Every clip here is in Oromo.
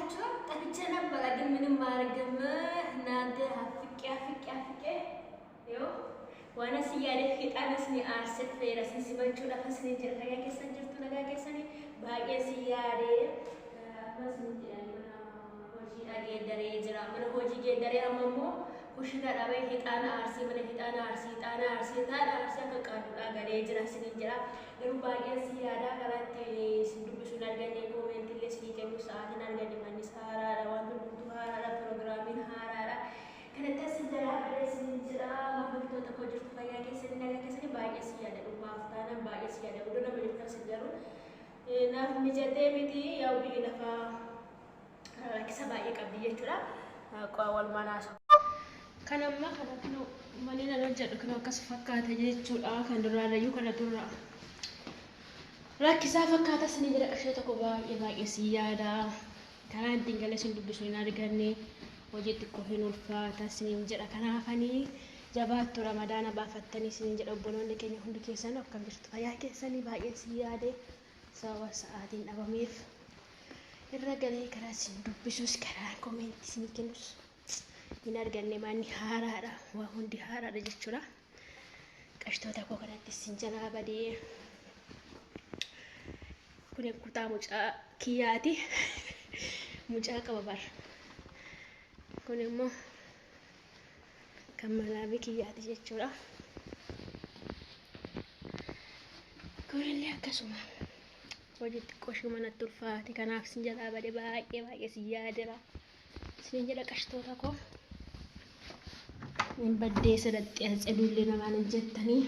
ታውቃላችሁ። ጠፍቼ ነበረ ግን ምንም አያደርግም። እናንተ አፍቄ አፍቄ አፍቄ ይኸው waan si yaade hixaanas ni aarse feera sin simachuudhaaf sin jira. Fayyaa keessan jirtu, nagaa keessanii? Baay'ee si yaade. Ammas ni jedhan mana hojiidha geeddaree jira. Mana hojii geeddaree amma immoo kushina dhabee hixaana aarsii, mana hixaana aarsii, hixaana aarsii, hixaana aarsii akka qaaduudhaa galee jira sinin jira. Garuu baay'ee si yaada, karaa itti sin dubbisuun arganne, koomentillee sinii kennu sa'aatiin arganne. Manni haaraadha, waan hundumtuu haaraadha, piroogiraamiin haaraadha. Kanatti as jalaa badee sinin jira. Maamiltoota koo, jirtu, fayyaa keessanii, nagaa keessanii? Baay'ee si yaada, dhumaaf taanaan baay'ee si yaada. Iddoo nama jirtan sin garuu naaf mijatee miti. Yaa biyyi lafaa rakkisa baay'ee qabdi jechuudha. Walumaan haasa'u. Kan amma kana kun manni nan hojjedhu kun akkas fakkaata jechuudha. Kan duraarrayyuu kana durra rakkisaa fakkaata sinii jira. Qashee tokko baay'ee baay'ee si yaada. Karaa ittiin galee sin dubbisu hin arganne, hojii xiqqoo hin ulfaata siniin jedha. Kanaafanii jabaattu, ramadaana baafattanii siniin jedha. Obboloonni keenya hundi keessan akkam jirtu, fayyaa keessanii? Baay'ee si yaade. Sababa sa'aatiin dhabameef irra galee karaa sin dubbisus, karaa koomentii sinii kennus hin arganne. Manni haaraadha, waa hundi haaraadha jechuudha. Qashtoota koo, kanatti sin jalaa badee. Kun kutaa mucaa kiyyaati. Mucaa qaba bara. Kun immoo kan malaabii kiyyaati jechuudha. Kunillee akkasuma hojii xiqqoo ishee manatti ulfaate, kanaaf sin jalaa bade. Baay'ee baay'ee sin yaadera sin jedha qashtoota koo. Hin baddee sadaxxee tseduullee namaan hin jettanii.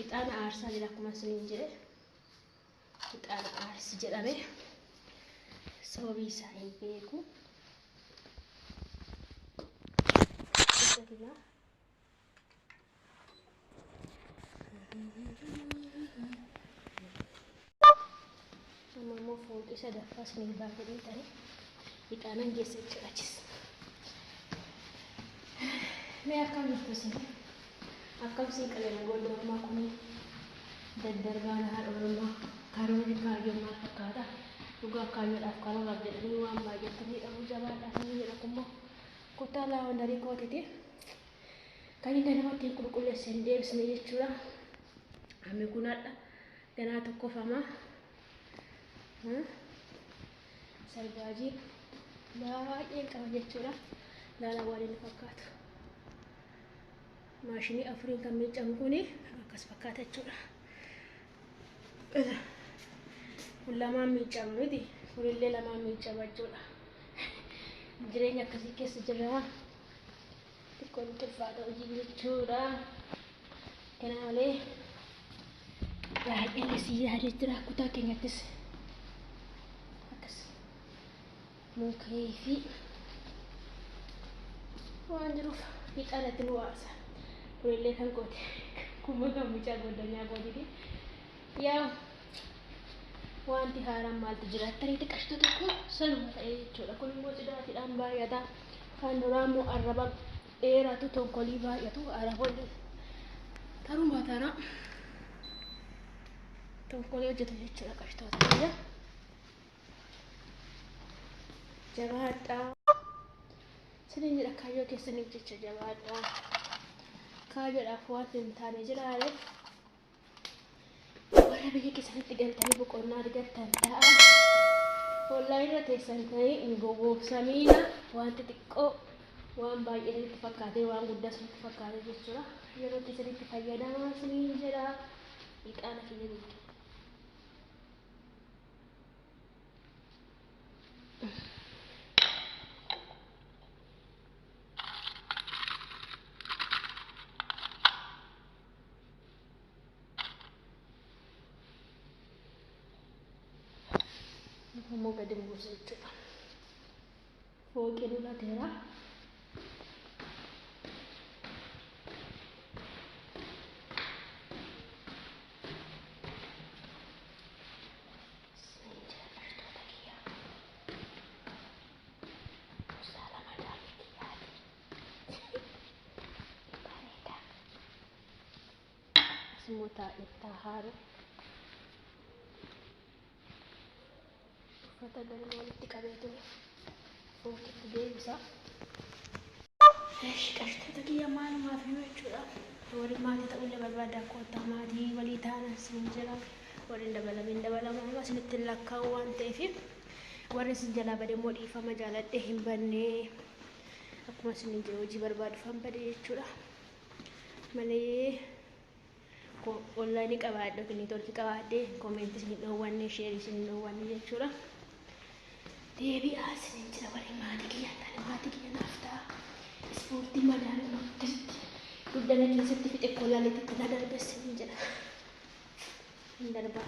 Ixaana aarsaa jira, akkuma isiniin jedhe ixaana aarsi jedhame, sababii isaa hin beeku. Amma immoo fooqii sadaffaa isinii baafadhee ta'e ixaanan geessa jechuudha achis. Mee akkam jirtu isin? Akkam isin qabeenya goolli ormaa kun daddarbaan haadha ormaa, karoorri kaayyoon maal fakkaata? Dhugaa kaayyoodhaaf karooraaf jedhanii waan baay'eetti miidhamu, jabaadhaa isin jedha. Kunimmoo kutaa laawundarii kootiiti. Kan inni namatti hin qulqulleesse hin deebisne jechuudha. Ammi kun hadha ganaa tokkofama. Sargaajii baay'een qaba jechuudha. Laala waan inni fakkaatu. Maashinii afuriin kan miicamu kuni akkas fakkaata jechuudha. Kun lamaan miicama miti. Kunillee lamaan miicama jechuudha. Jireenya akkasii keessa jirra. Xiqqoo nutti ulfaata hojii jechuudha. Kana malee baay'ee si yaadee jira. Kutaa keenyattis akkas mukkee fi waan jiruuf ixaanatti nu aarsa. Kunillee kan goote. Kun kan mucaa goddanyaa gootiti. Yaa wanti haaraan maaltu jira? Attanitti qashtuu tokko sanuma ta'ee jechuudha. Kun immoo tsidaatiidhaan baay'ata. Kan duraa immoo arraba dheeratu tonkolii baay'atu. Araboonni taruma tara tonkolii hojjetu jechuudha qashtoota kiyya. Jabaadhaa. Siniin jedha, kaayyoo keessaniif jecha jabaadhaa. Kaayyoodhaaf wanti hin taane jiraare. Warra biyya keessanitti galtanii boqonnaa argattan ta'a. Ollaa irra teessan ta'ee hin gowwoomsamiina, wanti xiqqoo waan baay'ee isinitti fakkaatee, waan guddaa isinitti fakkaate jechuudha. Yeroo keessanitti fayyadamaa isiniin jedha. Ixaana kiyya jechuudha. Immoo gadi buusa jechuudha. Fooqii lulateera. Immoo taa'ee haaru uffata galma walitti qabee ture. Ispoortiitti deebisa. Qashtoota kiyya maalumaaf iyyuu jechuudha. Warri maatii ta'ullee barbaadan koottaa maatii walii ta'an isin jira. Warri hin dabalamin dabalama amma isinitti hin lakkaa'u waan ta'eef warri isin jalaa bade immoo dhiifama jaaladhe hin banne akkuma isin jiru hojii barbaadufan bade jechuudha. Malee onlaayinii qabaadhe yookiin neetwoorkii qabaadhe koomentii isin hin dhoowwanne sheerii isin hin dhoowwanne jechuudha. Deebi'aa isiniin jira warri maatii kiyya hin taane maatii kiyya naaf ta'a. Ispoortii madaaluu akkasitti dugdana keessatti fixe kolaaleetitti na darbe isiniin jedha. Hin darbaa.